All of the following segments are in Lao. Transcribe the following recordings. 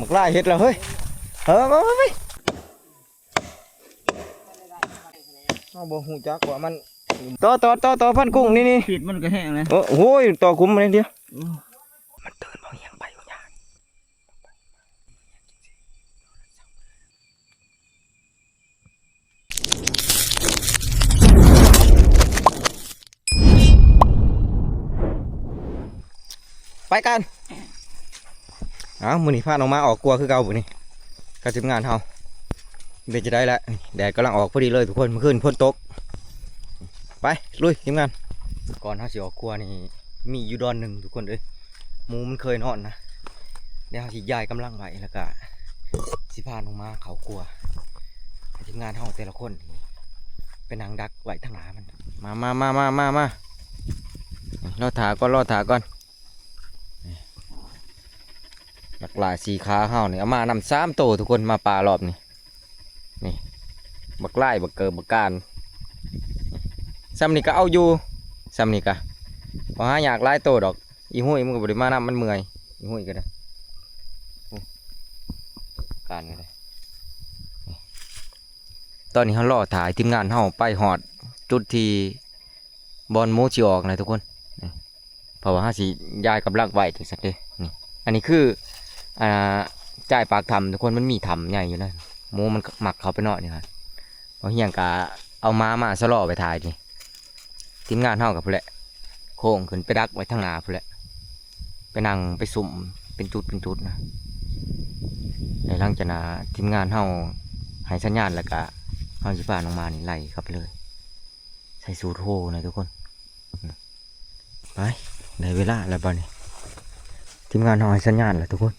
ບັກຫຼ້າຍເຮັດແລ້ວເຮີ້ຍ. ເອີ ໄປ ໄປ ໄປ. ເຮົາບໍ່ຮູ້ຈັກວ່າມັນ ຕໍ່ ຕໍ່ ຕໍ່ ຕໍ່ ພັນກຸ້ງ ນີ້ ນີ້ ພິດມັນກໍແຫ້ງແລ້ວ. ໂອ້ ໂອ້ຍ ຕໍ່ກຸ້ມມັນເດ. ໂອ້ ມັນຕື່ນບໍ່ຫຍັງໄປບໍ່ຍາກ. ໄປກັນ. ເອົ້າ ມື້ນີ້ພານ້ອງມາອອກຄົວຄືເກົ່າມື້ນີ້ ກັບທີມງານເຮົາ. ເປັນຈັ່ງໃດລະ? ແດດກຳລັງອອກພໍດີເລີຍທຸກຄົນ, ມື້ຄືນຝົນຕົກ. ໄປ ລຸຍທີມງານ. ກ່ອນເຮົາຊິອອກຄົວນີ້ ມີຢູ່ດອນໜຶ່ງທຸກຄົນເອີຍ, ໝູມັນເຄີຍນອນນະ. ດຽວເຮົາຊິຍ້າຍກຳລັງໄວ້ ແລ້ວກະຊິພານ້ອງມາເຂົ້າຄົວ ໃຫ້ທີມງານເຮົາແຕ່ລະຄົນໄປນັ່ງດັກໄວ້ທາງໜ້າມັນ. ມາ ມາ ມາ ມາ ມາ ມາ. ລໍຖ້າກ່ອນ ລໍຖ້າກ່ອນ. ນີ້ ບັກຫຼ້າຍສີ່ຂາເຮົານີ້ ເອົາມານຳສາມໂຕທຸກຄົນ, ມາປ່າລອບນີ້. ນີ້ ບັກຫຼ້າຍ ບັກເກີບ ບັກການ. ສ່ຳນີ້ກໍເອົາຢູ່, ສ່ຳນີ້ກໍບໍ່ຫາຍາກຫຼາຍໂຕດອກ. ອີຫຸ້ຍມັນກໍບໍ່ໄດ້ມານຳ, ມັນເມື່ອຍ. ອີຫຸ້ຍກໍໄດ້ ໂອ້ ການກໍໄດ້. ນີ້ ຕອນນີ້ເຮົາລໍຖ້າໃຫ້ທີມງານເຮົາໄປຮອດຈຸດທີ່ບ່ອນໝູຊິອອກນະທຸກຄົນ. ນີ້ ເພາະວ່າເຮົາຊິຍ້າຍກຳລັງໄວ້ຈັ່ງຊັ້ນເດ້. ນີ້ ອັນນີ້ຄື ອ່າ ຈ່າຍປາກຖ້ຳທຸກຄົນ, ມັນມີຖ້ຳໃຫຍ່ຢູ່ນະ, ໝູມັນມັກເຂົ້າໄປນອນຢູ່ຫັ້ນ. ບໍ່ຮຽງກະເອົາໝາມາຊະລໍໄວ້ຖ້ານີ້. ທີມງານເຮົາກໍພຸ້ນແຫຼະ ໂຄ້ງຂຶ້ນໄປດັກໄວ້ທາງໜ້າພຸ້ນແຫຼະ, ໄປນັ່ງໄປຊຸ່ມເປັນຈຸດເປັນຈຸດນະ. ແລ້ວຫຼັງຈາກນັ້ນທີມງານເຮົາໃຫ້ສັນຍານແລ້ວກະ ເຮົາຊິພານ້ອງມານີ້ໄລ່ເຂົ້າໄປເລີຍ. ໃສ່ສູດໂຮນະທຸກຄົນ. ໄປ ໄດ້ເວລາແລ້ວບັດນີ້, ທີມງານເຮົາໃຫ້ສັນຍານແລ້ວທຸກຄົນ,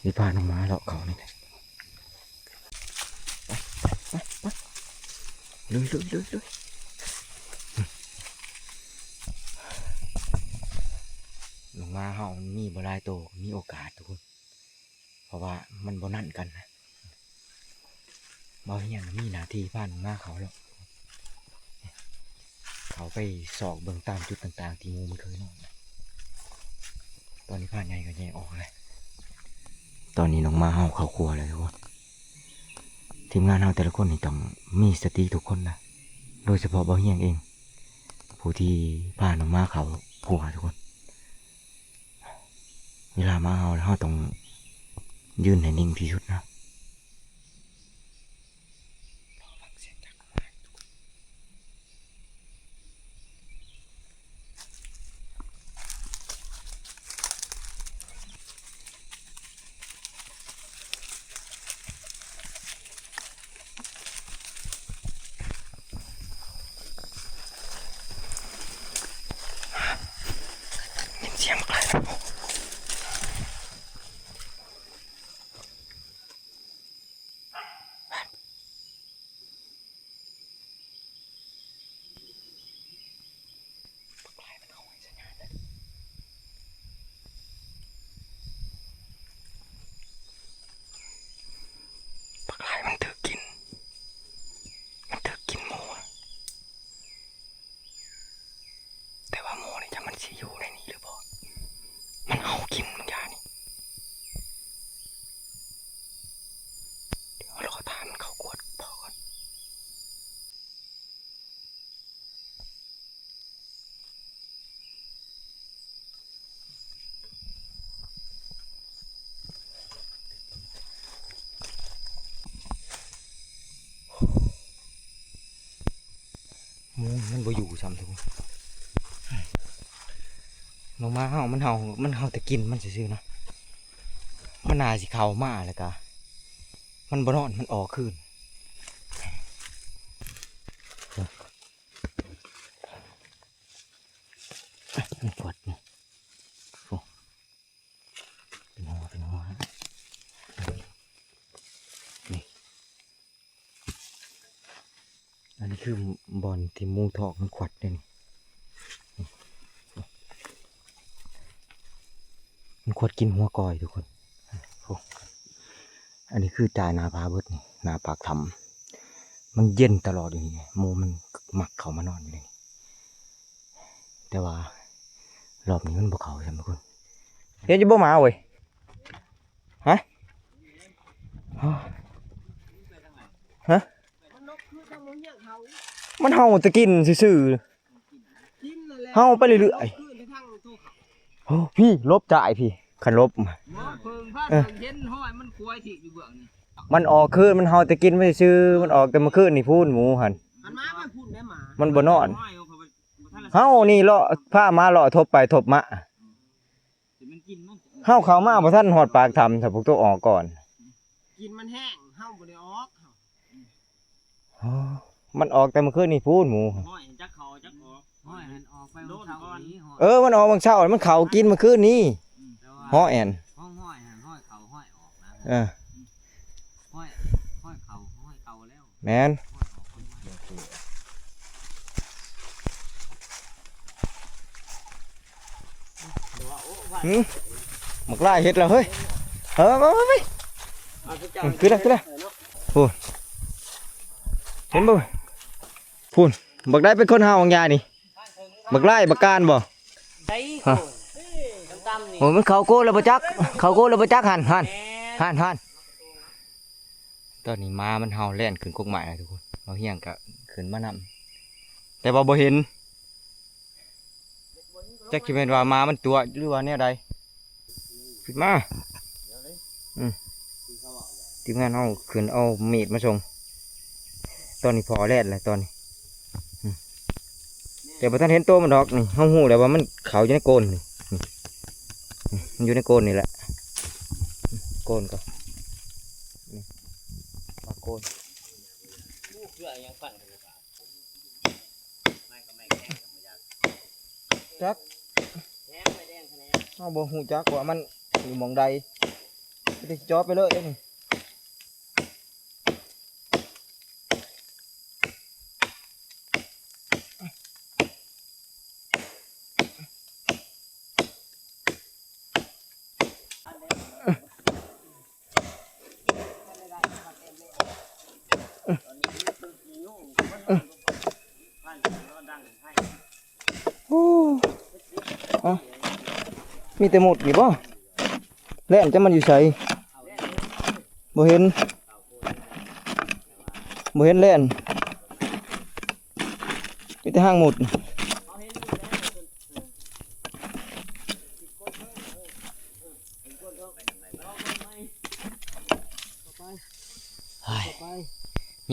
ຊິພານ້ອງມາເລາະເຂົ້ານີ້ແຫຼະ. ໄປ ໄປ ໄປ ໄປ ລຸຍ ລຸຍ ລຸຍ ລຸຍ. ນ້ອງໝາເຮົາມັນມີບໍ່ຫຼາຍໂຕ, ມີໂອກາດທຸກຄົນ, ເພາະວ່າມັນບໍ່ນັນກັນນະ. ບ່າວຮຽງມີໜ້າທີ່ພານ້ອງໝາເຂົ້າແລ້ວ. ເຂົ້າໄປຊອກເບິ່ງຕາມຈຸດຕ່າງໆ ທີ່ໝູມັນເຄີຍນອນ. ຕອນນີ້ພານໃຫຍ່ກໍແຍກອອກແລ້ວ. ຕອນນີ້ນ້ອງໝາເຮົາເຂົ້າຄົວແລ້ວທຸກຄົນ. ທີມງານເຮົາແຕ່ລະຄົນນີ້ຕ້ອງມີສະຕິທຸກຄົນນະ, ໂດຍສະເພາະບ່າວຮຽງເອງ ຜູ້ທີ່ພານ້ອງໝາເຂົ້າຄົວທຸກຄົນ. ເວລາໝາເຫົ່າແລ້ວ ເຮົາຕ້ອງຢືນໃຫ້ນິ່ງທີ່ສຸດນະ. ຍິນສຽງບັກຫຼາຍແລ້ວ. ບັກຫຼາຍມັນເຂົ້າໃຫ້ສັນຍານເດ້. ບັກຫຼາຍມັນຖືກກິນ, ມັນຖືກກິນໝູ. ແຕ່ວ່າໝູນີ້ ຈັກມັນຊິຢູ່ໃນນີ້ຫຼືບໍ່? ມັນເອົາກິນບາງຢ່າງນີ້. ດຽວລໍຖ້າມັນເຂົ້າກວດພໍ່ກ່ອນ. ໝູມັນບໍ່ຢູ່ຊ້ຳທຸກຄົນ. ນ້ອງໝາເຮົາ ມັນເຫົ່າ ມັນເຫົ່າແຕ່ກິ່ນມັນຊື່ໆນະ. ມັນໜ້າຊິເຂົ້າມາແລ້ວກະ ມັນບໍ່ນອນ ມັນອອກຄືນ. ມັນກວດນີ້ ໂອ້ ເປັນຫົວ ເປັນຫົວນີ້. ອັນນີ້ຄືບ່ອນທີ່ໝູທອກມັນຂວັດເດ້ນີ້. ມັນຂວັດກິນຫົວກ້ອຍທຸກຄົນ. ໂອ້ ອັນນີ້ຄືຈ່າຍໜ້າຜາເບິດນີ້ ໜ້າປາກຖ້ຳ. ມັນເຢັນຕະຫຼອດຢູ່ນີ້ ໝູມັນມັກເຂົ້າມານອນຢູ່ໃນນີ້. ແຕ່ວ່າລອບນີ້ມັນບໍ່ເຂົ້າຊ້ຳທຸກຄົນ. ເຫັນຢູ່ບໍ່ໝາເວີຍ? ຮະ? ມັນເຫົ່າແຕ່ກິນຊື່ໆ ກິນນັ້ນແຫຼະ ເຫົ່າໄປເລື້ອຍໆ ຄືນໄປທາງໂຕເຂົາ ໂອ້ ພີ້ ຫຼົບຈາຍພີ້ ຄັນຫຼົບ ບໍ່ເພິ່ງພາ ເອີ ເພິ່ງເຫັນຫ້ອຍມັນຄວາຍທີ່ຢູ່ເບື້ອງນີ້ ມັນອອກຄືນ ມັນເຫົ່າແຕ່ກິນໄວ້ຊື່ ມັນອອກແຕ່ມື້ຄືນນີ້ພຸ້ນ ໝູຫັ້ນ ມັນມາໄປພຸ້ນໄດ້ໝາ ມັນບໍ່ນອນ ເຮົານີ້ເລາະ ພາໝາເລາະທົບໄປທົບມາ ເຮົາເຂົ້າມາບໍ່ທັນຮອດປາກຖ້ຳ ຖ້າພວກໂຕອອກກ່ອນ ກິນມັນແຫ້ງ ເຮົາບໍ່ໄດ້ອອກ ມັນອອກແຕ່ມື້ຄືນນີ້ພຸ້ນ ໝູ ຫ້ອຍຈັກເຂົ້າຈັກອອກ ຫ້ອຍຫັ້ນອອກໄປມື້ເຊົ້ານີ້ ເອີ ມັນອອກມື້ເຊົ້າ ມັນເຂົ້າກິນມື້ຄືນນີ້ ອືມ ແຕ່ວ່າ ຫ້ອຍຫັ້ນ ຫ້ອຍຫັ້ນ ຫ້ອຍເຂົ້າຫ້ອຍອອກນະ ເອີ ຫ້ອຍ ຫ້ອຍເຂົ້າ ຫ້ອຍເຂົ້າແລ້ວ ແມ່ນ ຫ້ອຍອອກ ຫ້ອຍມາ ຫືມ ບັກຫຼ້າຍເຮັດແລ້ວເຮີ້ຍ ເອີ ໄປ ໄປ ໄປ ຂຶ້ນລະ ຂຶ້ນລະ ພຸ້ນ ເຫັນບໍ່ ພຸ້ນ ບັກໃດເປັນຄົນຫາວາງຢານີ້ ບັກຫຼ້າຍ ບັກການບໍ່ ໃດ ຮະ ໂອ້ ມັນເຂົ້າໂກນແລ້ວບໍ່ຈັກ ເຂົ້າໂກນແລ້ວບໍ່ຈັກ ຫັ້ນ ຫັ້ນ ຫັ້ນ ຫັ້ນ ຕອນນີ້ໝາມັນເຫົ່າແລ່ນຂຶ້ນກົກໄມ້ແລ້ວທຸກຄົນ ເຮົາຮຽງກະຂຶ້ນມານຳ ແຕ່ວ່າບໍ່ເຫັນ ຈັກຊິແມ່ນວ່າໝາມັນຕົວະ ຫຼືວ່າແນວໃດ ຂຶ້ນມາ ອືມ ທີມງານເຮົາຂຶ້ນເອົາມີດມາສົ່ງ ຕອນນີ້ພໍແລ່ນແລ້ວຕອນນີ້ ອືມ ແຕ່ບໍ່ທັນເຫັນໂຕມັນດອກ ນີ້ ເຮົາຮູ້ແລ້ວວ່າມັນເຂົ້າຢູ່ໃນໂກນນີ້ ນີ້ ນີ້ ມັນຢູ່ໃນໂກນນີ້ແຫຼະ ໂກນກໍ ນີ້ ປາໂກນ ຈັກ ເຮົາບໍ່ຮູ້ຈັກວ່າມັນຢູ່ໝ່ອງໃດ ມີແຕ່ຊິເຈາະໄປເລີຍເດ້ນີ້. ໂອ້ ເອົ້າ ມີແຕ່ໝົດນີ້ບໍ່? ແລ່ນຈັກມັນຢູ່ໃສ? ບໍ່ເຫັນ ບໍ່ເຫັນແລ່ນ ມີແຕ່ຫາງໝົດ.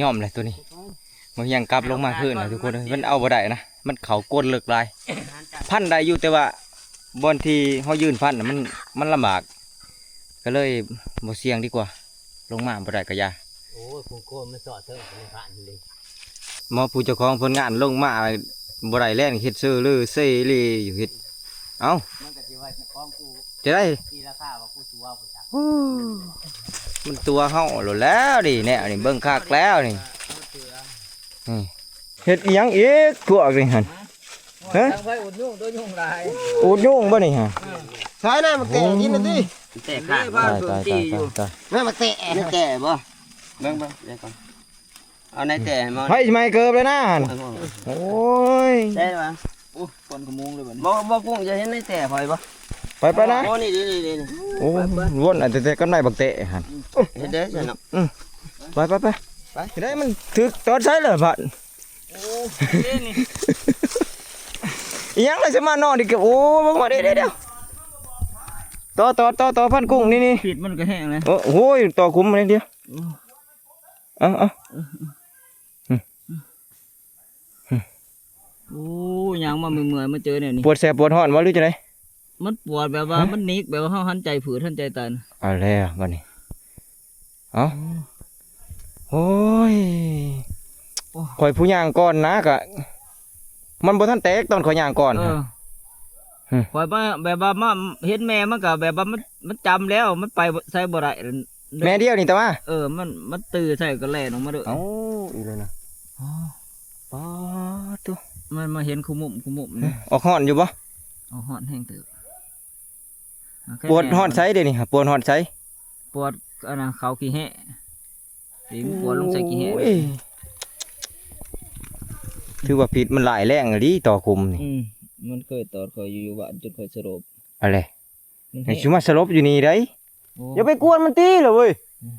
ຍອມແຫຼະໂຕນີ້ ບໍ່ຮຽງກັບລົງມາຄືນນະທຸກຄົນເອີຍ ມັນເອົາບໍ່ໄດ້ນະ ມັນເຂົ້າກົ້ນເລິກຫຼາຍ ພັນໄດ້ຢູ່ ແຕ່ວ່າບ່ອນທີ່ເຮົາຢືນພັນນະ ມັນ ມັນລຳບາກ ກໍເລີຍບໍ່ສ່ຽງດີກວ່າ ລົງມາບໍ່ໄດ້ກໍຢ່າ. ໂອ້ຍ ໂຄນມັນຊອດເທິງ ມັນພັນເດ້ ໝໍຜູ້ເຈົ້າຂອງຜົນງານລົງມາບໍ່ໄດ້ແລ່ນເຮັດເຊີເລີເຊເລຢູ່ເຮັດ ເອົ້າ ມັນກໍຊິວ່າເຈົ້າຂອງກູ ຈະໄດ້ຕີລາຄາວ່າກູຕົວະພຸ້ນຈັກ ໂອ້ ມັນຕົວະເຮົາໂລດແລ້ວນີ້ ແນວນີ້ເບິ່ງຄັກແລ້ວນີ້ ເອີ ນີ້ ເຮັດອີ່ຫຍັງອີກພວກນີ້ຫັ້ນ ຮະ ທາງໄຟອຸດຍຸງ ຕົວະຍຸງຫຼາຍ ອຸດຍຸງບໍ່ນີ້ຫັ້ນ ໃສ່ນະ ມາແກະກິນນະຕິ ແຕກຂາດ ຕາຍ ຕາຍ ຕາຍ ຕາຍ ແມ່ນມາແຕະ ແມ່ນແຕະບໍ່ ເບິ່ງ ເບິ່ງ ດຽວກ່ອນ ເອົາໃນແຕະໃຫ້ໝໍ ໃຜຊິໃໝ່ເກີບເລີຍນະຫັ້ນ ໂອ້ຍ ໂອ້ຍ ໄດ້ລະຫວາ ໂອ້ຍ ຄວັນຂະໂມງເລີຍບັດນີ້ ບໍ່ ບໍ່ກຸ້ງ ຈະເຫັນໃນແຕະຂ້ອຍບໍ່ ໄປ ໄປນະ ໂອ້ ນີ້ ນີ້ ນີ້ ນີ້ ໂອ້ ໄປ ໄປ ວົນ ແຕ່ ແຕ່ກັບໃນບັກແຕະຫັ້ນ ເຮັດໄດ້ຊັ້ນເນາະ ອືມ ໄປ ໄປ ໄປ ໄປ ໄດ້ ມັນຖືກຕອນໃສລະບາດ ໂອ້ ເດ້ນີ້ ອີ່ຫຍັງລະ ຊິມານອນອີກ ໂອ້ ເບິ່ງມາ ເດ້ ເດ້ ເດ້ ຕໍ່ ຕໍ່ ຕໍ່ ຕໍ່ ພັນກຸ້ງ ນີ້ ນີ້ ພິດມັນກໍແຫ້ງແລ້ວ ໂອ້ ໂອ້ຍ ຕໍ່ຂຸມມາເດ້ ໂອ້ ເອົາ ເອົາ ໂອ້ ຍ່າງມາເມື່ອຍໆ ມາເຈີແນວນີ້ ປວດແສບປວດຮ້ອນບໍ່ ຫຼືຈັ່ງໃດ? ມັນປວດແບບວ່າ ຮະ? ມັນໜິກ ແບບວ່າເຮົາຫັນໃຈຜືດຫັນໃຈຕັນ ເອົາແລ້ວບັດນີ້ ເອົ້າ ໂອ້ຍ ໂອ້ຍ ໂອ້ຍ ຂ້ອຍຜູ້ຍ່າງກ່ອນນະ ກະ ມັນບໍ່ທັນແຕກຕອນຂ້ອຍຍ່າງກ່ອນ ເອີ ຮະ ຂ້ອຍມາ ແບບວ່າມາເຫັນແມ່ມັນກະແບບວ່າມັນ ມັນຈຳແລ້ວ ມັນໄປໃສບໍ່ໄດ້ ແມ່ດຽວນີ້ຕະມາ ເອີ ມັນ ມັນຕື່ໃສ່ກໍແລ່ນອອກມາເລີຍ ເອົ້າ ອີກແລ້ວນະ ອໍ ປາດໂທ້ ມັນມາເຫັນຄຸມຸມ ຄຸມຸມນີ້ ອອກຮ້ອນຢູ່ບໍ່? ອອກຮ້ອນແຮງເຕີບ ປວດຮອດໃສດຽວນີ້ ປວດຮອດໃສ? ປວດອັນນະ ເຂົ້າຂີ້ແຮ້ ຕີນປວດລົງໃສ່ຂີ້ແຮ້ ໂອ້ຍ ຖືວ່າພິດມັນຮ້າຍແຮງອີ່ຫຼີ ຕໍ່ຂຸມນີ້ ອືມ ມັນເຄີຍຕອດຂ້ອຍຢູ່ ຢູ່ບ້ານຈົນຂ້ອຍສະຫຼົບ ອະເລ ມັນແຮງ ໃຫ້ຊິມາສະຫຼົບຢູ່ນີ້ໄດ໋ ໂອ້ ຢ່າໄປກວນມັນຕິລະເວີຍ ອືມ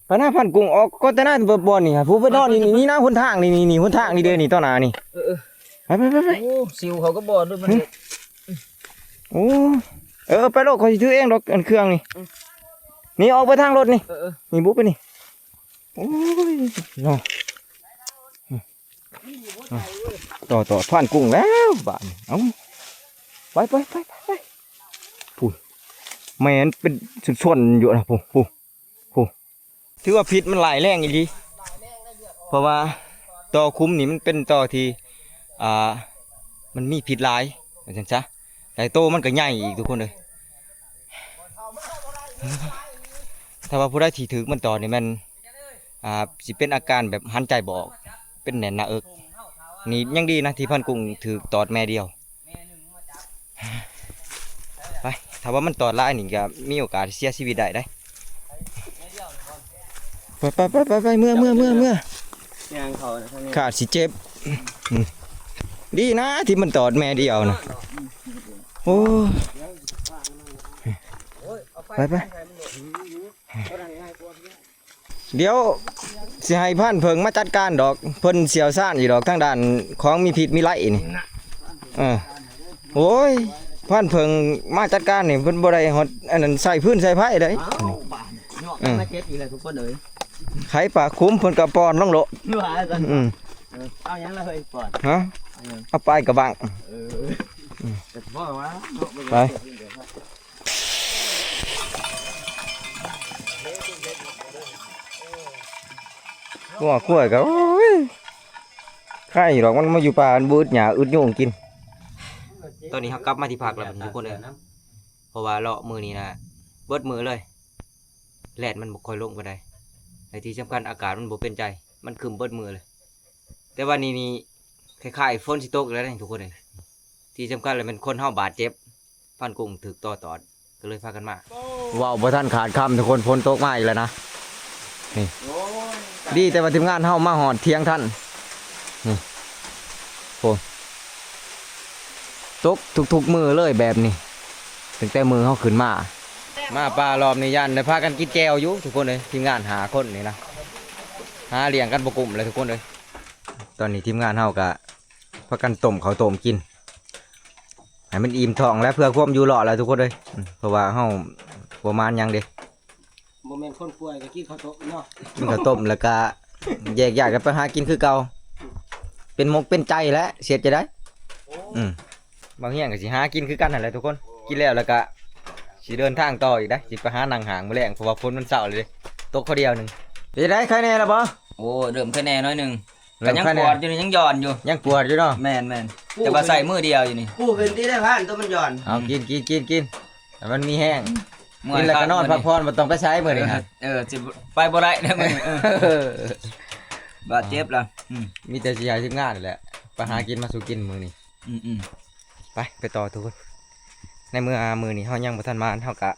ໂ ໄປນະ ພັນກຸ້ງ ອອກກ່ອນແຕ່ນະ ບ່ອນນີ້ ຜູ້ໄປນອນນີ້ ນີ້ນະ ຫົນທາງນີ້ ນີ້ ນີ້ ຫົນທາງນີ້ເດ້ ນີ້ ຕໍ່ໜ້ານີ້ ເອີໆ ໄປ ໄປ ໄປ ໄປ ໂອ້ ຊິວເຂົາກໍບໍ່ດ້ວຍມັນ ຫຶ ໂອ້ ເອີ ໄປໂລດ ຂ້ອຍຊິຖືເອງດອກ ອັນເຄື່ອງນີ້ ອືມ ນີ້ ອອກໄປທາງລົດນີ້ ເອີໆ ນີ້ ບຸບໄປນີ້ ໂອ້ຍ ເນາະ ອືມ ຕໍ່ ຕໍ່ ພັນກຸ້ງແລ້ວບາດນີ້ ເອົ້າ ໄປ ໄປ ໄປ ໄປ ໄປ ພຸ້ນ ແມ່ນເປັນຊົນໆຢູ່ນະ ພຸ້ນ ພຸ້ນ ພຸ້ນ ຖືວ່າພິດມັນຮ້າຍແຮງອີ່ຫຼີ ເພາະວ່າຕໍ່ຂຸມນີ້ມັນເປັນຕໍ່ທີ່ ອ່າ ມັນມີພິດຫຼາຍ ວ່າຊັ້ນຊະ ແລະໂຕມັນກໍໃຫຍ່ອີກ ທຸກຄົນເອີຍ. ຖ້າວ່າຜູ້ໃດທີ່ຖືກມັນຕອດນີ້ແມ່ນ ອ່າ ຊິເປັນອາການແບບຫາຍໃຈບໍ່ອອກ ເປັນແໜ້ນໜ້າເອິກ ນີ້ຍັງດີນະທີ່ພັນກຸ້ງຖືກຕອດແມ່ດຽວ. ໄປ ຖ້າວ່າມັນຕອດຫຼາຍນີ້ກໍມີໂອກາດເສຍຊີວິດໄດ້ເດ້. ໄປ ໄປ ໄປ ໄປ ເມືອ ເມືອ ເມືອ ເມືອ ຍ່າງເຂົ້ານະ ຂ້າຊິເຈັບ ອືມ ດີນະທີ່ມັນຕອດແມ່ດຽວນະ ໂອ້ ໄປ ໄປ ດຽວຊິໃຫ້ພານເຜິ້ງມາຈັດການດອກ ເພິ່ນຊ່ຽວຊານຢູ່ດອກທາງດ້ານຂອງມີພິດມີໄລນີ້ ເອີ ໂອ້ຍ ພານເຜິ້ງມາຈັດການນີ້ ເພິ່ນບໍ່ໄດ້ຮອດອັນນັ້ນ ໃສ່ຟືນໃສ່ໄຟເດ້ ເອົາບາດເນາະ ເອີ ມາເຈັບອີກແລ້ວທຸກຄົນເອີຍ ໄຂປາກຂຸມເພິ່ນກໍປ່ອນລົງໂລດ ວ່າຊັ້ນ ອືມ ເອີ ເອົາຫຍັງລະເຮີ້ຍ ປ່ອນ ຮະ ເອົາຫຍັງ ເອົາປາຍກະບັງ ເອີ ອືມ ແຕ່ບໍ່ວ່າເນາະ ໄປ ງົວຄວາຍກໍ ໂອ້ຍ ໄຄດອກ ມັນມາຢູ່ປ່າ ມັນບໍ່ອຶດຫຍ້າອຶດຍຸງກິນ. ຕອນນີ້ເຮົາກັບມາທີ່ພັກແລ້ວບັດນີ້ທຸກຄົນເອີຍ ເພາະວ່າເລາະມື້ນີ້ນະ ເບິດມື້ເລີຍ ແດດມັນບໍ່ຄ່ອຍລົງປານໃດ ແລະທີ່ສຳຄັນອາກາດມັນບໍ່ເປັນໃຈ ມັນຄຶ້ມເບິດມື້ເລີຍ ແຕ່ວ່ານີ້ນີ້ ຄ້າຍໆຝົນຊິຕົກແລ້ວເດ້ທຸກຄົນເອີຍ ທີ່ສຳຄັນແລ້ວແມ່ນຄົນເຮົາບາດເຈັບ ພັນກຸ້ງຖືກຕໍ່ຕອດ ກໍເລີຍພາກັນມາ ເວົ້າບໍ່ທັນຂາດຄຳທຸກຄົນ ຝົນຕົກມາອີກແລ້ວນະ ນີ້ ໂອ້ຍ ດີແຕ່ວ່າທີມງານເຮົາມາຮອດທ່ຽງທັນ ນີ້ ໂອ້ ຕົກທຸກໆມື້ເລີຍແບບນີ້ ຕັ້ງແຕ່ມື້ເຮົາຂຶ້ນມາ ມາປ່າລອບນີ້ຢ້ານໄດ້ພາກັນກິນແຈ່ວຢູ່ທຸກຄົນເອີຍ ທີມງານຫ້າຄົນນີ້ນະ ຫາລ້ຽງກັນບໍ່ກຸ້ມເລີຍທຸກຄົນເອີຍ. ຕອນນີ້ທີມງານເຮົາກະພາກັນຕົ້ມເຂົ້າຕົ້ມກິນ ໃຫ້ມັນອີ່ມທ້ອງ ແລະເພື່ອຄວາມຢູ່ລອດແຫຼະທຸກຄົນເອີຍ ເພາະວ່າເຮົາບໍ່ມານຫຍັງເດ້ ບໍ່ແມ່ນຄົນປ່ວຍກໍກິນເຂົ້າຕົ້ມເນາະ ກິນເຂົ້າຕົ້ມແລ້ວກະແຍກຍ້າຍກັນໄປຫາກິນຄືເກົ່າ ເປັນມົກເປັນໃຈແຫຼະ ຊິເຮັດຈັ່ງໃດ ອືມ ບາງຮຽງກໍຊິຫາກິນຄືກັນຫັ້ນແຫຼະທຸກຄົນ ກິນແລ້ວແລ້ວກະຊິເດີນທາງຕໍ່ອີກເດ້ ຊິໄປຫານັ່ງຫ້າງມື້ແລງ ເພາະວ່າຝົນມັນເຊົາແລ້ວເດ້ ຕົກເຂົາດຽວໜຶ່ງ ເປັນຈັ່ງໃດ ໄຄແນ່ແລ້ວບໍ່? ໂອ້ ເລີ່ມໄຄແນ່ໜ້ອຍໜຶ່ງ ເລີ່ມ ກໍຍັງ ໄຄແນ່ ປວດຢູ່ນີ້ ຍັງຢ່ອນຢູ່ ຍັງປວດຢູ່ເນາະ ແມ່ນໆ ແຕ່ວ່າໃຊ້ມືດຽວຢູ່ນີ້ ກູ້ຂຶ້ນຕິໄດ້ພານ ໂຕມັນຢ່ອນ ເອົາ ອືມ ກິນ ກິນ ກິນ ໃຫ້ມັນມີແຮງ ເມື່ອຍ ກິນແລ້ວກໍນອນ ຄັກ ພັກຜ່ອນ ບໍ່ຕ້ອງໄປໃສມື້ນີ້ ເອີ ເອີ ຊິໄປບໍ່ໄດ້ແລ້ວມື້ນີ້ ເອີ ບາດເຈັບລະ ອືມ ມີແຕ່ຊິໃຫ້ທີມງານນີ້ແຫຼະ ໄປຫາກິນມາສູ່ກິນມື້ນີ້ ອືມໆ ໄປ ໄປຕໍ່ທຸກຄົນ ໃນເມື່ອມື້ນີ້ເຮົາຍັງບໍ່ທັນມາ ເຮົາກະ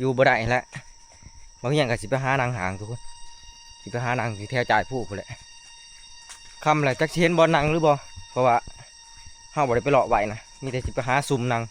ຢູ່ບໍ່ໄດ້ແຫຼະ ບາງຮຽງກໍຊິໄປຫານັ່ງຫ້າງທຸກຄົນ ຊິໄປຫານັ່ງທີ່ແຖວຈ່າຍພູພຸ້ນແຫຼະ ຄ່ຳແລ້ວ ຈັກຊິເຫັນບ່ອນນັ່ງຫຼືບໍ່ ເພາະວ່າເຮົາບໍ່ໄດ້ໄປເລາະໄຫວ້ນະ ມີແຕ່ຊິໄປຫາຊຸມນັ່ງ.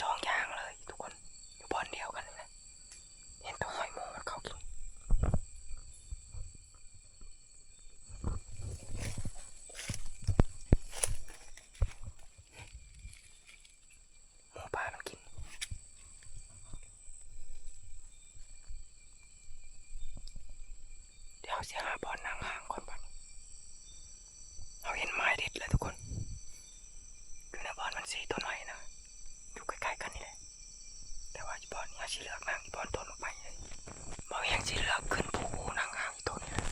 ສອງຢ່າງເລີຍທຸກຄົນ ຢູ່ບ່ອນດຽວກັນນີ້ນະ ເຫັນແຕ່ຮອຍໝູມັນເຂົ້າກິນ. ໝູປ່າມັນກິນ. ດຽວເຮົາຊິຫາບ່ອນນັ່ງຫ້າງກ່ອນບັດນີ້. ເຮົາເຫັນໝາຍເດັດແລ້ວທຸກຄົນ ຢູ່ໃນບ່ອນມັນສີ່ຕົ້ນໄມ້ນະ ຢູ່ໃກ້ໆກັນນີ້ແຫຼະ. ແຕ່ວ່າຢູ່ບ່ອນນີ້ເຮົາຊິເລືອກນັ່ງຢູ່ບ່ອນຕົ້ນໝາກໄມ້ເລີຍ. ບ່າວຮຽງຊິເລືອກຂຶ້ນພູນັ່ງຫ້າງຢູ່ຕົ້ນນີ້ແຫຼະ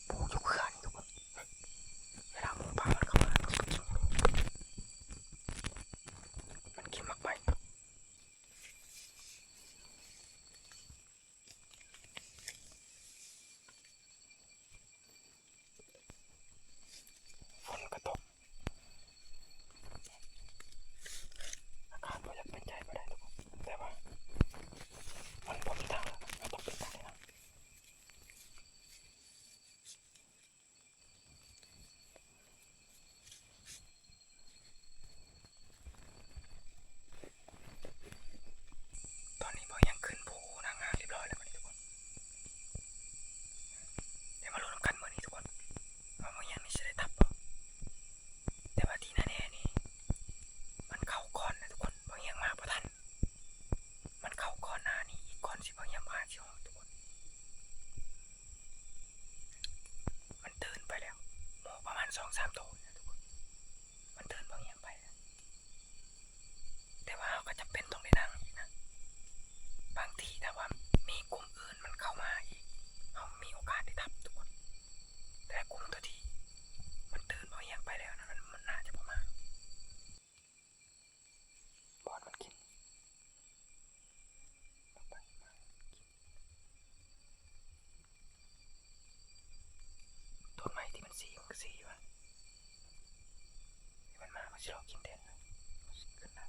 ປູກຢູ່ເຂື່ອນທຸກຄົນ. ເວລາໝູປ່າມັນເຂົ້າມາ ມັນຊິໄປກິນ ມັນກິນໝາກໄມ້. ຝົນກະຕົກ ອາກາດບໍ່ຢາກເປັນໃຈປານໃດທຸກຄົນ ແຕ່ວ່າມັນບໍ່ມີທາງເລືອກ ເຮົາຕ້ອງເປັນຕາມນີ້ນະ. ຕອນນີ້ບ່າວຮຽງຂຶ້ນພູນັ່ງຫ້າງຮຽບຮ້ອຍແລ້ວບັດນີ້ທຸກຄົນ. ດຽວມາລຸ້ນນຳກັນມື້ນີ້ທຸກຄົນ ວ່າບ່າວຮຽງນີ້ຊິໄດ້ທັບບໍ່. ແຕ່ວ່າທີ່ແນ່ໆນີ້ ມັນເຂົ້າກ່ອນນະທຸກຄົນ ບ່າວຮຽງມາບໍ່ທັນ. ມັນເຂົ້າກ່ອນໜ້ານີ້ອີກ ກ່ອນຊິບ່າວຮຽງມາຊິຮອດທຸກຄົນ. ມັນຕື່ນໄປແລ້ວ ໝູປະມານສອງສາມໂຕນີ້ນະທຸກຄົນ ມັນຕື່ນບ່າວຮຽງໄປແລ້ວ. ແຕ່ວ່າເຮົາກໍຈຳເປັນຕ້ອງໄດ້ນັ່ງອີກນະ. ບາງທີຖ້າວ່າມີກຸ່ມອື່ນມັນເຂົ້າມາອີກ ເຮົາມີໂອກາດໄດ້ທັບທຸກຄົນ. ແຕ່ກຸ່ມໂຕທີ່ມັນຕື່ນບ່າວຮຽງໄປແລ້ວນັ້ນ ມັນ ມັນໜ້າຈະບໍ່ມາ. ບ່ອນມັນກິນ ຕ້ນໄມ້ທີ່ມັນສີ ມັນກໍສີຢູ່ຫັ້ນ. ມັນມາ ມັນຊິລອກກິນແທນ. ມັນຊິຂຶ້ນນະ.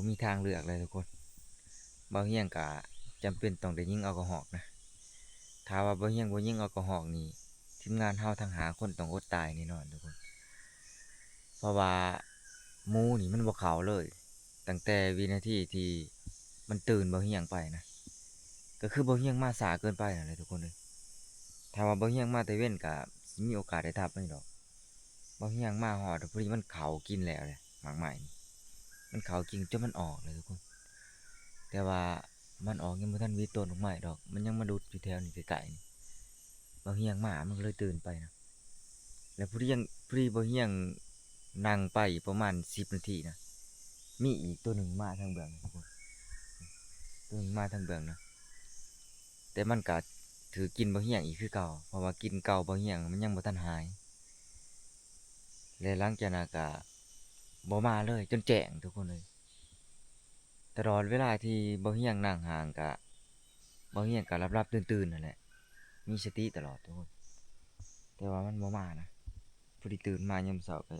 ມີທາງເລືອກແລ້ວທຸກຄົນ. ບ່າວຮຽງກະຈຳເປັນຕ້ອງໄດ້ຍິງເອົາກະຮອກນະ. ຖ້າວ່າບ່າວຮຽງບໍ່ຍິງເອົາກະຮອກນີ້ ທີມງານເຮົາທັງຫ້າຄົນຕ້ອງອົດຕາຍແນ່ນອນທຸກຄົນ. ເພາະວ່າໝູນີ້ມັນບໍ່ເຂົ້າເລີຍ ຕັ້ງແຕ່ວິນາທີທີ່ມັນຕື່ນບ່າວຮຽງໄປນະ. ກໍຄືບ່າວຮຽງມາຊ້າເກີນໄປນັ້ນແຫຼະທຸກຄົນເອີຍ. ຖ້າວ່າບ່າວຮຽງມາແຕ່ເວັນກະຊິມີໂອກາດໄດ້ທັບມັນຢູ່ດອກ. ບ່າວຮຽງມາຮອດພໍດີມັນເຂົ້າກິນແລ້ວເດ້ ໝາກໄມ້ນີ້ ມັນເຂົ້າກິນຈົນມັນອອກເລີຍທຸກຄົນ. ແຕ່ວ່າມັນອອກຍັງບໍ່ທັນຫວີດຕົ້ນໝາກໄມ້ດອກ ມັນຍັງມາດຸດຢູ່ແຖວນີ້ໃກ້ໆນີ້. ບ່າວຮຽງມາມັນກໍເລີຍຕື່ນໄປນະ. ແລ້ວພໍດີຍັງ ພໍດີບ່າວຮຽງນັ່ງໄປປະມານສິບນາທີນະ ມີອີກໂຕໜຶ່ງມາທາງເບື້ອງນີ້ທຸກຄົນ. ໂຕໜຶ່ງມາທາງເບື້ອງນະ ແຕ່ມັນກະຖືກກິນບ່າວຮຽງອີກຄືເກົ່າ ເພາະວ່າກິນເກົ່າບ່າວຮຽງມັນຍັງບໍ່ທັນຫາຍ. ແລະ ຫຼັງຈາກນັ້ນກະບໍ່ມາເລີຍຈົນແຈ້ງທຸກຄົນເອີຍ. ຕະຫຼອດເວລາທີ່ບ່າວຮຽງນັ່ງຫ່າງກະ ບ່າວຮຽງກະຫຼັບໆຕື່ນໆນັ້ນແຫຼະ ມີສະຕິຕະຫຼອດທຸກຄົນ. ແຕ່ວ່າມັນບໍ່ມານະ ພໍດີຕື່ນມາຍາມເຊົ້າກະ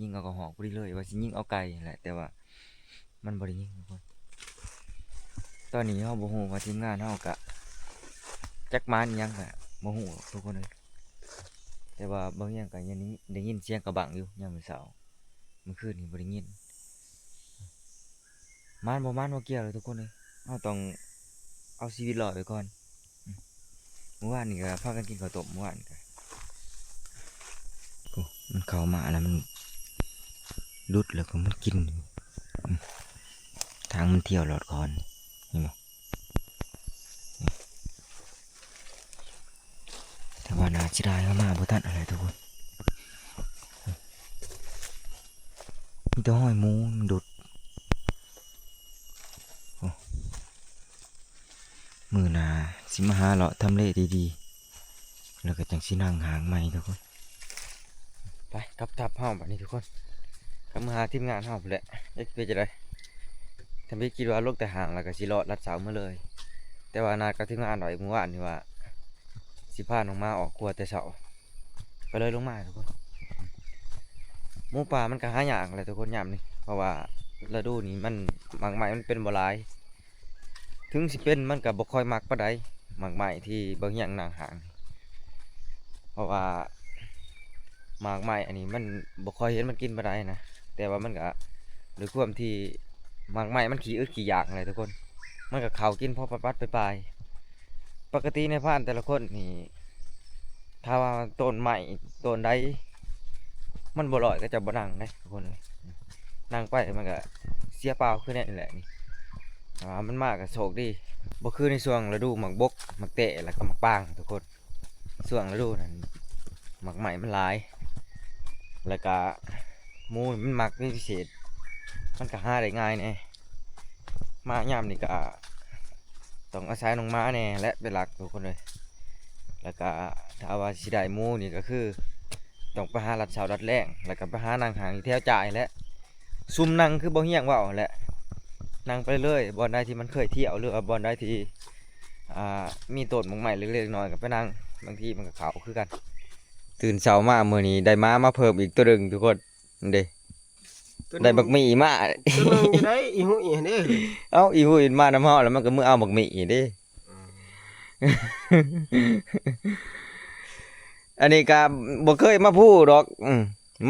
ຍິງເອົາກະຮອກພໍດີເລີຍ ວ່າຊິຍິງເອົາໄກ່ຫັ້ນແຫຼະ ແຕ່ວ່າມັນບໍ່ໄດ້ຍິງທຸກຄົນ. ຕອນນີ້ເຮົາບໍ່ຮູ້ວ່າທີມງານເຮົາກະຈັກມານອີ່ຫຍັງກະບໍ່ຮູ້ທຸກຄົນເອີຍ. ແຕ່ວ່າບ່າວຮຽງກະຍັງໄດ້ຍິນສຽງກະບັ້ງຢູ່ຍາມມື້ເຊົ້າ ມື້ຄືນນີ້ບໍ່ໄດ້ຍິນ. ມານບໍ່ມານບໍ່ກ່ຽວເລີຍທຸກຄົນເອີຍ ເຮົາຕ້ອງເອົາຊີວິດລອດໄວ້ກ່ອນ. ມື້ວານນີ້ກະພາກັນກິນເຂົ້າຕົ້ມ ມື້ວານນີ້ກະ ໂອ້ ມັນເຂົ້າມາແລ້ວມັນດຸດແລ້ວກໍມັນກິນຢູ່. ທາງມັນທ່ຽວລອດຄອນ ເຫັນບໍ່? ແຕ່ວ່າໜ້າເສຍດາຍເຮົາມາບໍ່ທັນຫັ້ນແຫຼະທຸກຄົນ. ມີແຕ່ຮອຍໝູມັນດຸດ. ໂອ້ ມື້ໜ້າຊິມາຫາເລາະທຳເລດີໆ ແລ້ວກໍຈັ່ງຊິນັ່ງຫ້າງໃໝ່ທຸກຄົນ. ໄປກັບທັບເຮົາບັດນີ້ທຸກຄົນ ກັບມາຫາທີມງານເຮົາພຸ້ນແຫຼະ. ເອີ ເປັນຈັ່ງໃດ? ທຳອິດຄິດວ່າລົງແຕ່ຫ້າງແລ້ວກໍຊິເລາະລັດເສົາເມືອເລີຍ ແຕ່ວ່ານັດກັບທີມງານໄວ້ມື້ວານນີ້ວ່າ ຊິພານ້ອງໝາອອກຄົວແຕ່ເຊົ້າ ກໍເລີຍລົງມາທຸກຄົນ. ໝູປ່າມັນກໍຫາຍາກແຫຼະທຸກຄົນຍາມນີ້ ເພາະວ່າລະດູນີ້ມັນ ໝາກໄມ້ມັນເປັນບໍ່ຫຼາຍ. ເຖິງຊິເປັນມັນກໍບໍ່ຄ່ອຍມັກປານໃດ ໝາກໄມ້ທີ່ບ່າວຮຽງນັ່ງຫ້າງ ເພາະວ່າໝາກໄມ້ອັນນີ້ມັນບໍ່ຄ່ອຍເຫັນມັນກິນປານໃດນະ. ແຕ່ວ່າມັນກໍດ້ວຍຄວາມທີ່ໝາກໄມ້ມັນຂີ້ອຶດຂີ້ຢາກຫັ້ນແຫຼະທຸກຄົນ ມັນກໍເຂົ້າກິນພໍປັດໆປາຍໆ. ປົກກະຕິນາຍພານແຕ່ລະຄົນນີ້ ຖ້າວ່າຕົ້ນໄມ້ຕົ້ນໃດມັນບໍ່ລອຍ ເຂົາເຈົ້າບໍ່ນັ່ງເດ້ທຸກຄົນເອີຍ. ນັ່ງໄປມັນກະເສຍເປົ່າຄືແນວນີ້ແຫຼະນີ້. ຖ້າວ່າມັນມາກະໂຊກດີ ບໍ່ຄືໃນຊ່ວງລະດູໝາກບົກ ໝາກແຕ້ ແລ້ວກະໝາກປາງທຸກຄົນ. ຊ່ວງລະດູນັ້ນໝາກໄມ້ມັນຫຼາຍ ແລ້ວກະໝູມັນມັກເປັນພິເສດ ມັນກະຫາໄດ້ງ່າຍແດ່. ມາຍາມນີ້ກະ ຕ້ອງອາໄສນ້ອງໝາແດ່ແຫຼະເປັນຫຼັກທຸກຄົນເອີຍ. ແລ້ວກະຖ້າວ່າຊິໄດ້ໝູນີ້ກໍຄືຕ້ອງໄປຫາລັດເຊົ້າລັດແລງ ແລ້ວກໍໄປຫານັ່ງຫ້າງຢູ່ແຖວຈ່າຍແຫຼະ. ຊຸມນັ່ງຄືບ່າວຮຽງເວົ້າຫັ້ນແຫຼະ ນັ່ງໄປເລື້ອຍ ບ່ອນໃດທີ່ມັນເຄີຍທ່ຽວ ຫຼືວ່າບ່ອນໃດທີ່ ອ່າ ມີຕົ້ນໝາກໄມ້ເລັກໆນ້ອຍໆ ກໍໄປນັ່ງ ບາງທີມັນກໍເຂົ້າຄືກັນ. ຕື່ນເຊົ້າມາມື້ນີ້ໄດ້ໝາມາເພີ່ມອີກໂຕໜຶ່ງທຸກຄົນ ເດ້ ໂຕໜຶ່ງ ໄດ້ບັກໝີ່ມາ ໂຕໜຶ່ງຢູ່ໃນອີຫຸຍຫັ້ນເດ້. ເອົ້າ ອີຫຸຍມານຳເຮົາແລ້ວ ມັນກໍມືເອົາບັກໝີ່ເດ້. ອັນນີ້ກໍບໍ່ເຄີຍມາພູດອກ ອືມ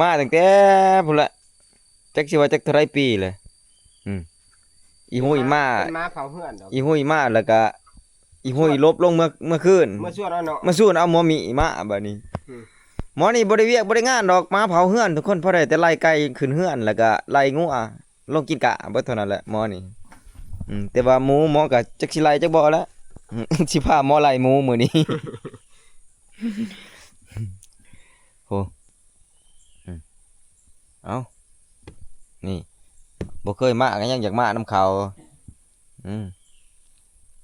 ມາຕັ້ງແຕ່ພຸ້ນລະ ຈັກຊິວ່າຈັກເທົ່າໃດປີແລ້ວ. ອືມ ອີຫຸຍມາ ເປັນໝາເຝົ້າເຮືອນດອກ ອີຫຸຍມາແລ້ວກໍ ອີຫຸຍຫຼົບລົງເມື່ອ ເມື່ອຄືນ ມາຊວນເອົາເນາະ ມາຊວນເອົາໝໍໝີ່ມາບາດນີ້. ອືມ ໝໍນີ້ບໍ່ໄດ້ວຽກບໍ່ໄດ້ງານດອກ ມາເຝົ້າເຮືອນທຸກຄົນ ພໍໄດ້ແຕ່ໄລ່ໄກ່ຂຶ້ນເຮືອນ ແລ້ວກໍໄລ່ງົວລົງກິນກ້າເບິດເທົ່ານັ້ນແຫຼະໝໍນີ້. ອືມ ແຕ່ວ່າໝູໝໍກໍຈັກຊິໄລ່ຈັກບໍ່ແຫຼະ ອືມ ຊິພາໝໍໄລ່ໝູມື້ນີ້. ໂອ້ ອືມ ເອົ້າ ນີ້ ບໍ່ເຄີຍມາກໍຍັງຢາກມານຳເຂົາ. ອືມ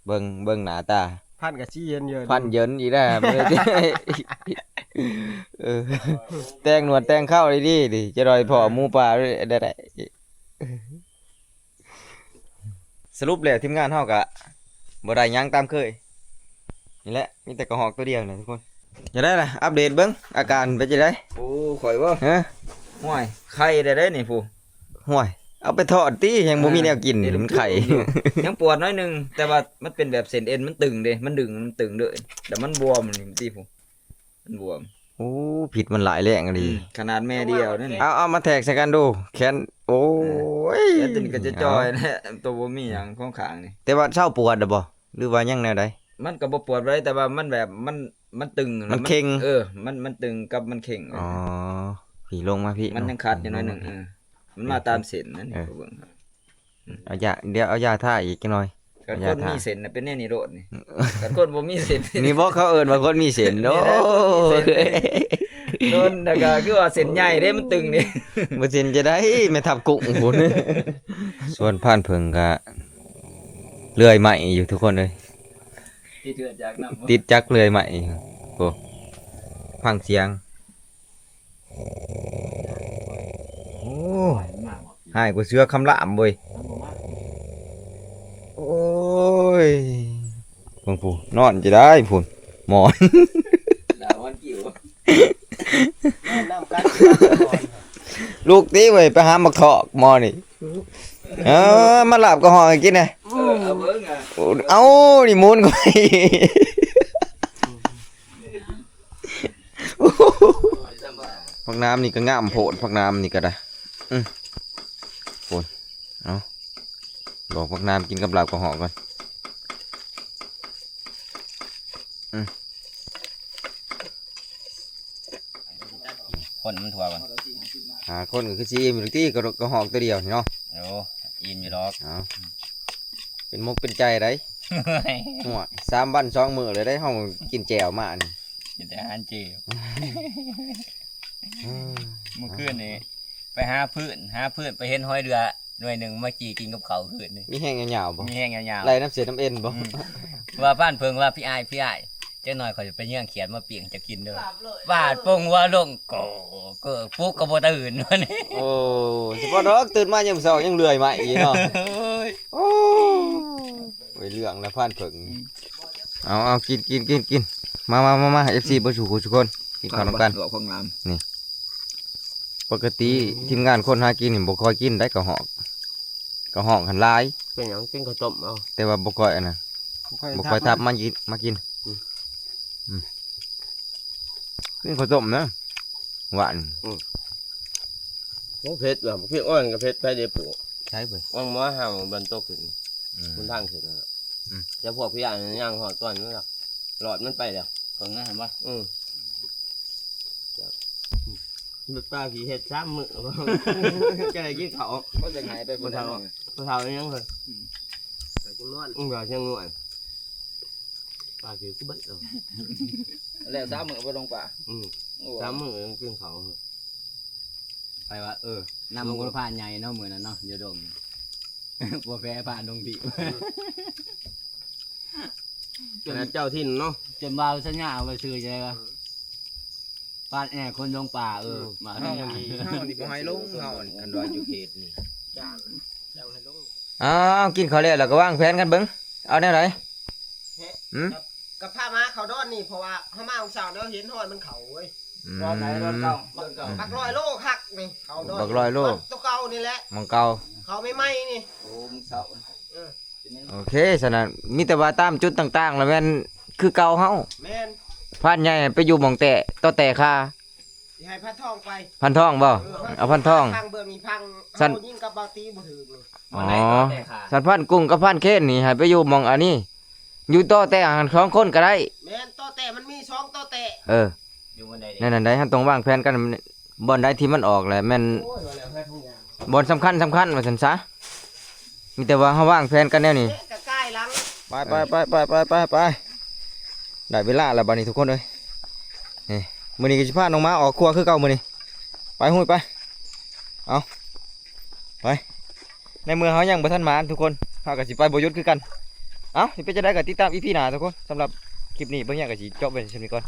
ເບິ່ງ ເບິ່ງໜ້າຕາ ພັນກໍຊິເຢັນຢູ່ ພັນເຢັນອີກແລ້ວ. ເອີ ແຕ່ງໜວດແຕ່ງເຄົ້າດີໆ ຈະໄດ້ພໍ້ໝູປ່າໄດ້. ສະຫຼຸບແລ້ວທີມງານເຮົາກະບໍ່ໄດ້ຫຍັງຕາມເຄີຍ ນີ້ແຫຼະ ມີແຕ່ກະຮອກໂຕດຽວນີ້ທຸກຄົນ. ຈັ່ງໃດລະ ອັບເດດເບິ່ງອາການເປັນຈັ່ງໃດ? ໂອ້ ຂ້ອຍບໍ່? ຮະ? ຫ້ວຍ ໄຄແດ່ເດ້ນີ້ຜູ້ ຫ້ວຍ ເອົາໄປທອດຕິ ຍັງບໍ່ມີແນວກິນ ເອີ ມັນໄຂ່ ຍັງປວດໜ້ອຍໜຶ່ງ ແຕ່ວ່າມັນເປັນແບບເສັ້ນເອັນມັນຕຶງເດ້ ມັນດຶງ ມັນຕຶງເລີຍ ແລ້ວມັນບວມນີ້ຕິພຸ້ນ ມັນບວມ. ໂອ້ ພິດມັນຫຼາຍແຮງອີ່ຫຼີ ອືມ ຂະໜາດແມ່ດຽວນັ້ນນີ້ ເອົາ ເອົາມາແທກໃສ່ກັນດູ ແຂນ ໂອ້ຍ ເອີ ແຕ່ຕົວນີ້ກໍຈະຈ່ອຍແຫຼະ ຕົວບໍ່ມີຫຍັງຂອງຂ້າງນີ້ ແຕ່ວ່າເຊົາປວດແລ້ວບໍ່ ຫຼືວ່າຍັງແນວໃດ? ມັນກໍບໍ່ປວດປານໃດ ແຕ່ວ່າມັນແບບ ມັນ ມັນຕຶງ ມັນເຄັ່ງ ເອີ ມັນ ມັນຕຶງກັບມັນເຄັ່ງ ອໍ ພີ້ລົງມາພີ້ ມັນຍັງຂັດຢູ່ໜ້ອຍໜຶ່ງ ເອີ ມັນມາຕາມເສັ້ນນັ້ນ ເອີ ເບິ່ງ ເອົາຢາ ດຽວເອົາຢາທາອີກຈັກໜ່ອຍ ຄັນຄົນມີເສັ້ນນະເປັນແນວນີ້ໂລດນີ້ ຄັນຄົນບໍ່ມີເສັ້ນ ນີ້ບໍ່ ເຂົາເອີ້ນວ່າຄົນມີເສັ້ນ ໂອ້ ໂດນ ແລ້ວກໍຄືວ່າເສັ້ນໃຫຍ່ເດ້ ມັນຕຶງນີ້ ບໍ່ເສັ້ນຈະໄດ້ ແມ່ທັບກຸ້ງພຸ້ນ ສວນພານເຜິ້ງກະເລື່ອຍໄມ້ຢູ່ທຸກຄົນເອີຍ ຕິດເຮືອນຈາກນຳ ຕິດຈັກເລື່ອຍໄມ້ ໂອ້ ຟັງສຽງ ໂອ້ ຮ້າຍກວ່າເສືອຄຳລາມເວີຍ ໂອ້ຍ ເບິ່ງພຸ້ນ ນອນຈະໄດ້ພຸ້ນ ໝອນ ດາວມັນກິວ ນອນນຳກັນ ລຸກຕິເວີຍ ໄປຫາໝາກຖອກໝໍນີ້ ເອີ ມາລາບກະຫອກໃຫ້ກິນແດ່ ເອີ ເອົາເບິ່ງອະ ເອົາ ນີ້ໝູນກໍໄປ ຜັກໜາມນີ້ກໍງາມໂພດ ຜັກໜາມນີ້ກໍໄດ້ ອື ໂອ້ຍ ເອົາ ດອກຜັກໜາມກິນກັບລາບກະຫອກກ່ອນ ອື ຄົນມັນທົ່ວກ່ອນ ຫ້າຄົນກໍຄືຊິອີ່ມຢູ່ຕິ ກະ ກະຫອກຕົວດຽວນີ້ເນາະ ໂອ້ ອີ່ມຢູ່ດອກ ເອົາ ເປັນມົກເປັນໃຈໄດ໋ ຫ້ວຍ ສາມວັນສອງມື້ເລີຍໄດ໋ ເຮົາກິນແຈ່ວມານີ້ ກິນແຕ່ອາຫານເຈ ເອີ ມື້ຄືນນີ້ໄປຫາຟືນ ຫາຟືນໄປເຫັນຫອຍເດືອໜ່ວຍໜຶ່ງ ມາຈີ່ກິນກັບເຂົ້າຄືນນີ້ ມີແຮງຍາວໆບໍ່? ມີແຮງຍາວໆ ໄລ່ນຳເສັ້ນນຳເອັນບໍ່? ອືມ ວ່າພານເຜິ້ງວ່າ ພີ່ອ້າຍ ພີ່ອ້າຍ ຈັກໜ້ອຍຂ້ອຍຈະໄປຍ່າງຂຽດມາປີ້ງເຈົ້າກິນເດີ ບາດປົງຫົວລົງ ກໍ ກໍປຸກກໍບໍ່ຕື່ນ ໂອ້ ສະເພາະດອກ ຕື່ນມາຍາມເຊົ້າຍັງເລື່ອຍໄມ້ອີກເນາະ ໂອ້ຍ ໂອ້ຍ ເລື່ອງລະພານເຜິ້ງ ອືມ ເອົາ ເອົາ ກິນ ກິນ ກິນ ກິນ ມາ ມາ ມາ ມາ ເອັຟຊີ ເບິດສູ່ຜູ້ສູ່ຄົນ ກິນເຂົ້ານຳກັນ ນີ້ ປົກກະຕິ ອືມ ທີມງານຄົນຫາກິນນີ້ບໍ່ຄ່ອຍກິນໄດ໋ ກະຫອກ ກະຫອກຫັ້ນຫຼາຍ ເປັນຫຍັງ ກິນເຂົ້າຕົ້ມເອົາ ແຕ່ວ່າບໍ່ຄ່ອຍອັນນັ້ນ ບໍ່ຄ່ອຍ ບໍ່ຄ່ອຍທັບມາກິນ ມາກິນ ອືມ ອືມ ກິນເຂົ້າຕົ້ມນະ ຫວານ ອືມ ໂອ້ ເຜັດວ່ະ ພຽກອ່ອນກໍເຜັດ ໃຜໄດ້ປູກ ໃສ່ເບິ່ງ ອ່ອນໝໍຫາວ ບັນຕົກຂຶ້ນ ອືມ ຫົນທາງຂຶ້ນ ອືມ ແຕ່ພວກພຽກອ່ອນຍ່າງຮອດກ່ອນ ລອດມັນໄປແລ້ວ ເບິ່ງນະ ເຫັນບໍ່ ອືມ ລົດປາຊິເຮັດສາມມື້ ຈະໄດ້ກິນເຂົ້າ ບໍ່ຢາກໃຫ້ໄປພຸ້ນ ຜູ້ເຖົ້າ ຜູ້ເຖົ້າຍັງເລີຍ ອືມ ໄປກິນນວນ ອືມ ໄປກິນນວນ ປາຊິກູເບິດແລ້ວ ແລ້ວສາມມື້ບໍ່ລົງປາ ອືມ ໂອ້ ສາມມື້ຍັງກິນເຂົ້າ ໃຜວ່າ ເອີ ນຳໝູ່ພານໃຫຍ່ເນາະ ມື້ນັ້ນເນາະ ຢູ່ດົງ ບໍ່ແພ້ພານດົງດີ ເຈົ້າຖິ່ນເນາະ ຈົນວ່າສັນຍາວ່າຊື່ຈັ່ງໃດວະ ປາດແອຄົນລົງປ່າ ເອີ ອືມ ມາ ເຮົານີ້ ເຮົານີ້ບໍ່ໃຫ້ລົງ ເຮົານີ້ ຄັນວ່າຢູ່ເຂດນີ້ ຈ້າງ ຈ້າງໃຫ້ລົງ ອ້າວ ກິນເຂົ້າແລ້ວ ແລ້ວກໍວາງແຜນກັນເບິ່ງ ເອົາແນວໃດ ຫືມ ກໍພາມາເຂົ້າດອນນີ້ ເພາະວ່າເຮົາມາມື້ເຊົ້າແລ້ວເຫັນຮອຍມັນເຂົ້າເວີຍ ອືມ ດອນໃດ ດອນເກົ່າ ບັກ ບັກຮ້ອຍໂລຄັກນີ້ ເຂົ້າດອນ ບັກຮ້ອຍໂລ ໂຕເກົ່ານີ້ແຫຼະ ໝ່ອງເກົ່າ ເຂົ້າໃໝ່ໆນີ້ ໂອ້ ມື້ເຊົ້າ ເອີ ໂອເຄ ສະນັ້ນ ມີແຕ່ວ່າຕາມຈຸດຕ່າງໆ ລະແມ່ນຄືເກົ່າເຮົາ ແມ່ນ ພານໃຫຍ່ໄປຢູ່ໝ່ອງແຕ່ ຕໍ່ແຕ່ຄາ ຊິໃຫ້ພັນທອງໄປ ພັນທອງບໍ່? ເອີ ເອົາພັນທອງ ພັນທອງເບື້ອງນີ້ພັນທອງ ຊັ້ນ ເຮົາຍິງກັບເບົາຕີບໍ່ຖືກເລີຍ ອໍ ຊັ້ນພັນກຸ້ງກັບພັນເຄນນີ້ໃຫ້ໄປຢູ່ໝ່ອງອັນນີ້ ຢູ່ຕໍ່ແຕ່ຫັ້ນສອງຄົນກໍໄດ້ ແມ່ນ ຕໍ່ແຕ່ມັນມີສອງຕໍ່ແຕ່ ເອີ ຢູ່ບ່ອນໃດເດ ແນວນັ້ນໃດ ເຮົາຕ້ອງວາງແຜນກັນ ບ່ອນໃດທີ່ມັນອອກແຫຼະແມ່ນ ໂອ້ຍ ວ່າແລ້ວຫາທຸງຍາງ ບ່ອນສຳຄັນ ສຳຄັນວ່າຊັ້ນຊະ ມີແຕ່ວ່າເຮົາວາງແຜນກັນແນວນີ້ ແມ່ນກະກາຍຫຼັງ ໄປ ໄປ ໄປ ໄປ ໄປ ໄປ ໄດ້ເວລາແລ້ວບັດນີ້ທຸກຄົນເອີຍ ນີ້ ມື້ນີ້ກໍຊິພານ້ອງໝາອອກຄົວຄືເກົ່າມື້ນີ້ ໄປ ຮຸ້ຍ ໄປ ເອົາ ໄປ ໃນເມື່ອເຮົາຍັງບໍ່ທັນໝານທຸກຄົນ ເຮົາກໍຊິໄປບໍ່ຢຸດຄືກັນ ເອົ້າ ຊິເປັນຈັ່ງໃດກໍຕິດຕາມອີພີໜ້າທຸກຄົນ ສຳລັບຄລິບນີ້ເບິ່ງຫຍັງກໍຊິຈົບໄວ້ຊ່ຳນີ້ກ່ອນ